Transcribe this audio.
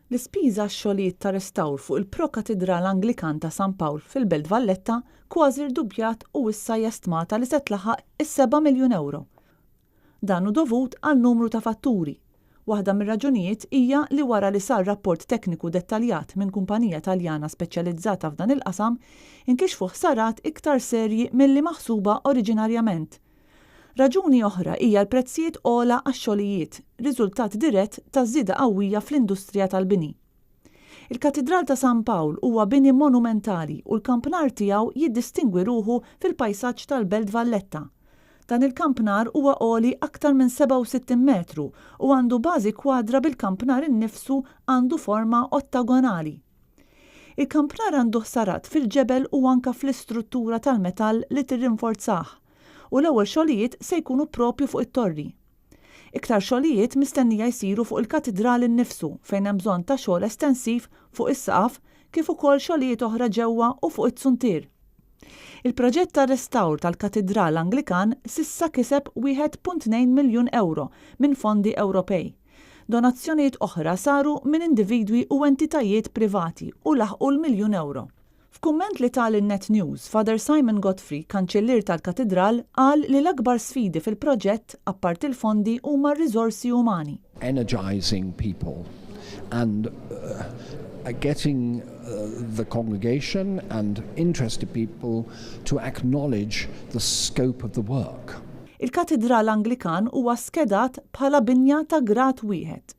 L-ispiża għax-xogħlijiet ta' restawr fuq il-Pro-Katidral Anglikan ta' San Pawl fil-Belt Valletta kważi rduppjat u issa hija stmata li se tlaħħaq is-seba' miljun ewro. Dan hu dovut għal numru ta' fatturi. Waħda mir-raġunijiet hija li wara li sar rapport tekniku dettaljat minn kumpanija Taljana speċjalizzata f'dan il-qasam, inkixfu ħsarat iktar serji milli maħsuba oriġinarjament. Raġuni oħra hija l-prezzijiet ogħla għax-xogħlijiet, riżultat dirett taż-żieda qawwija fl-industrija tal-bini. Il-Katidral ta' San Pawl huwa bini monumentali u l-kampnar tiegħu jiddistingwi ruħu fil-pajsaġġ tal-Belt Valletta. Dan il-kampnar huwa għoli aktar minn 67 metru u għandu bażi kwadra bil-kampnar innifsu għandu forma ottagonali. Il-kampnar għandu ħsarat fil-ġebel u anke fl-istruttura tal-metall li tirrinforzah u l-ewwel xogħlijiet se jkunu proprju fuq it-torri. Iktar xogħlijiet mistennija jsiru fuq il-katidral innifsu fejn hemm bżonn ta' xogħol estensiv fuq is-saqaf kif ukoll xogħlijiet oħra ġewwa u fuq it-zuntier. Il-proġett ta' restawr tal-Katidral Anglikan s'issa kiseb 1.2 miljun ewro minn fondi Ewropej. Donazzjonijiet oħra saru minn individwi u entitajiet privati u laħqu l-miljun ewro. F'kumment li ta lil Net News, Father Simon Godfrey, Kanċillier tal-Katidral, qal li l-akbar sfidi fil-proġett, apparti l-fondi, huma r-riżorsi umani. Energizing people and getting the congregation and interested people to acknowledge the scope of the work. Il-Katidral Anglikan huwa skedat bħala binja ta' grad wieħed.